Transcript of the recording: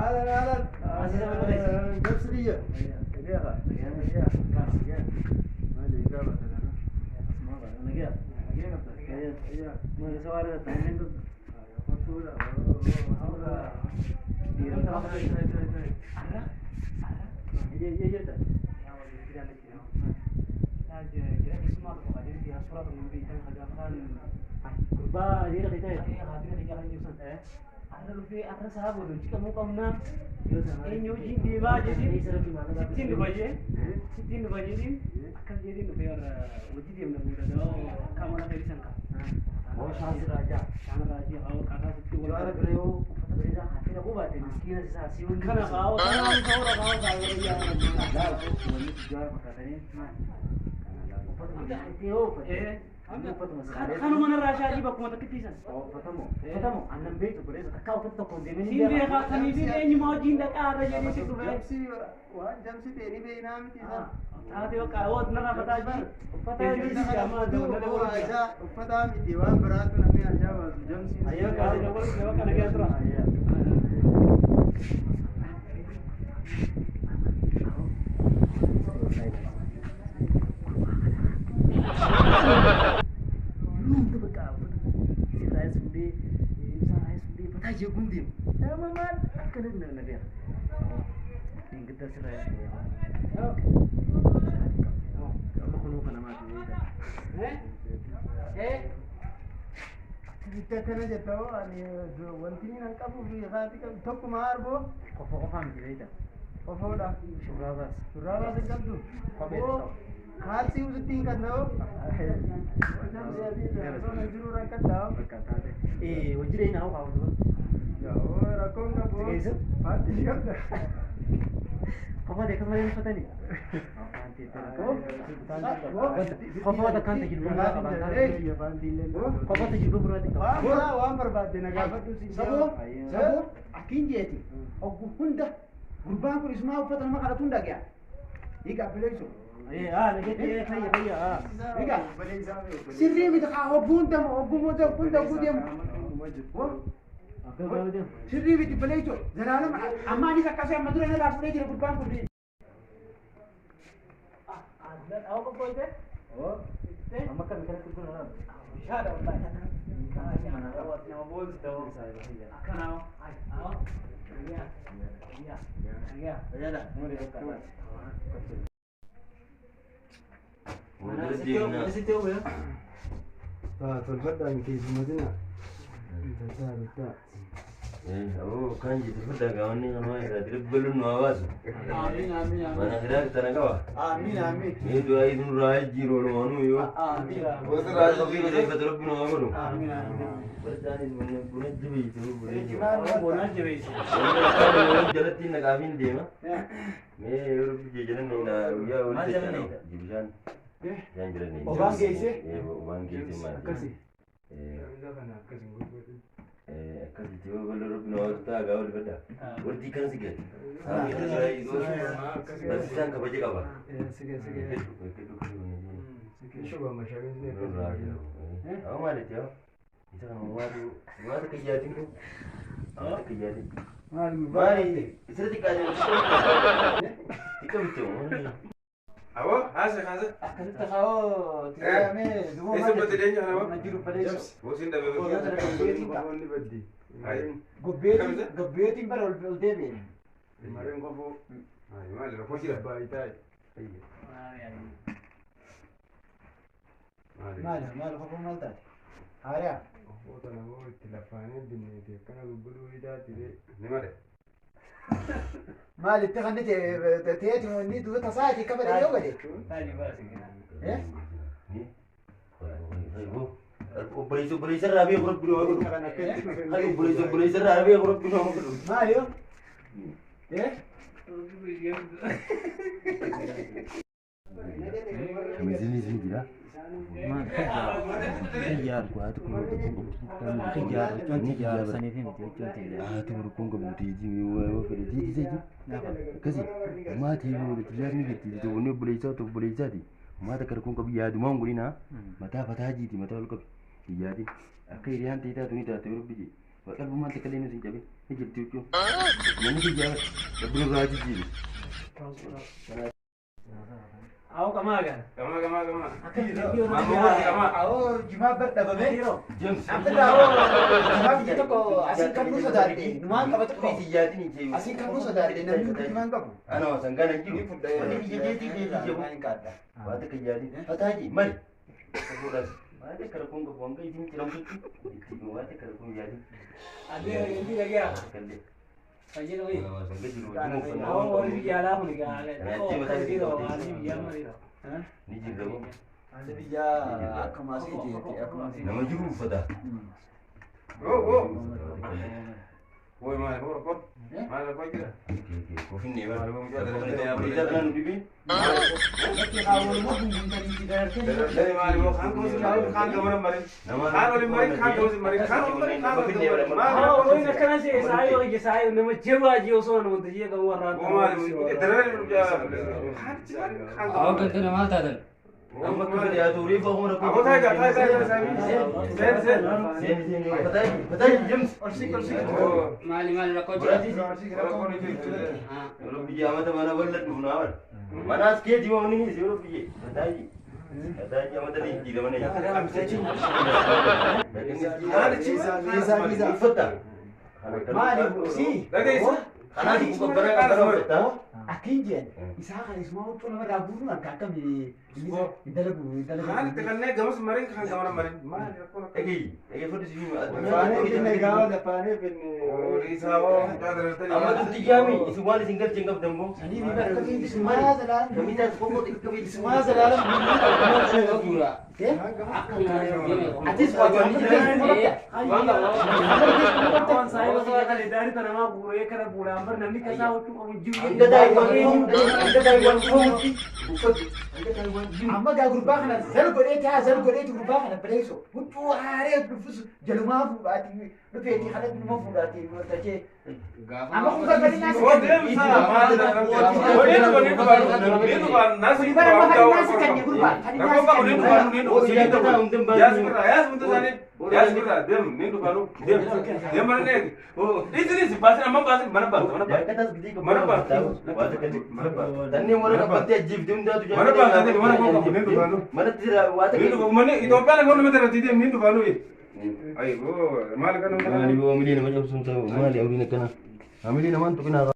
أهلا أهلا. جبسرية. Gurbaan kun isumaa uffata nama kadhatuun dhagaya. Hiika bileessu. Hiika sirrii miti haa hogguun deemu hogguun hunda hogguu deemu. Sirrii miti bileessu zalaalama ammaanis akkasii amma dura na fuudhee jira gurbaan kun. Gabbeetiin bara ol deebi'e. Maali maali kofoon maal taate? Haariyaa. Maali itti kan ta'eeti inni duuba tasaati akka fedhe yoo godhe. Maali yoo? Qalbummaan takka illee nuti hin cabin. Ni jirti huccuun. Namni biyyaa rabbi nurraa jijjiiru. Awo kamaa gaa. Gama gama gama. Awoo jimaa bar dhabame. James. Abdullah awoo jimaa biyya tokko asiin kan nu sodaadhe numaan qaba tokko. Asiin kan nu sodaadhe namni hundi jimaan qabu. Ana wasan gana jiru. Wanni biyya keetii keetii jabu. Waa takka yaadin. Fataaji mali. Safuudhaas. Waa takka rakkoon qabu hanga isin ciramtutti. Itti waa takka rakkoon yaadin. Adii inni dhagaa. Takkallee. Fayyada wayii. Wasan gadi jiru. Wajjin uffannaa. Awo warri biyya alaa kun egaa. Akkas jedhu haalli biyyaa malee. Ni jirra moo. Haalli biyyaa akkuma asii jeetti akkuma asii. Nama jiru uffata. Go go. Woi maal hora kor. Maal rakkoo jira? Kofinne bara. Kofinne bara. Dhibii. Daree maal immoo kaan gosi maal kaan gamana malee. Kaan olin malee kaan gosi malee kaan olin malee kaan gosi malee. Maal Awo warri akkana see saayoo ija saayoo nama jabaa jiru osoo nama tajaajilu qabu warra. Woi maal daree kaan kaan Awo galgala maal taatan? Amma akka fedhe haa ta'u reefu akkuma rakkoo. Aboo taayigaa taayigaa taayigaa seen seen. Seeni seeni fataaji fataaji James. Maali maali rakkoo jira? Rakkoon ni jirtu. Yeroo biyya amata mana bal'adhuuf naa bara. Manaas keetii mamni ni yeroo biyye. Fataaji. Fataaji amata ni jijjiirama na jijjiirama. Uffata. Maali si? Dhageessa. Kanaaf qabbana qabbana uffata. Akkin jeen isaa kan isuma huccuu namarraa guutuun akka akkami hin dalagu hin dalagu. Kaan itti kanneen gamas marin kaan gamana marin maal rakkoon akka. Dhagayi dhaggeeffadhu si hima. Lafaanee finne gaafa lafaanee finne. Isaa hoo Amma tutti jaami isin waan isin galche hin qabdan moo. Sanii fi bakka isumaa zalaalam Kamiisaas qoqqoo xiqqoo isumaa zalaalam Guura. Atis waa Waan saayoo osoo kan idaari tana maa guuree kana guuraan bar namni kasaa huccuu qabu jiru. Hanga daa'iwwan hanga daa'iwwan dhufamutti uffatu. Hanga daa'iwwan Amma gaa gurbaa kana zal godheeti haa zal godheeti gurbaa kana bileessu huccuu haaree dhufus jalumaa fuudhaati dhufeeti kana dhuma fuudhaati tachee. Amma kun galgalii Oo deemsa maal Waliin dhufanii dhufan nasi Kun bara amma kan naasi kan gurbaa kan Rakkoo qabu ni dhufanu ni dhufanu. Yaas birraa yaas hunda isaanii yaas birraa deem ni dhufanu deem deem mana neegi. Isinis baasin amma baasin mana baasa mana baasa. Jaakatas gidii Mana baasa. Tanneen warra qabbattee ajjeefte hundaatu Mana baasa mana koo qabu ni dhufanu. Manatti jira waa Ni takka. dhufu manni Itoophiyaan kan nama irratti deem ni dhufanu. Ayi maal kan Maali boo milee nama cabsuun ta'u maali horiin akkanaa. Hamilee namaan tuqinaa.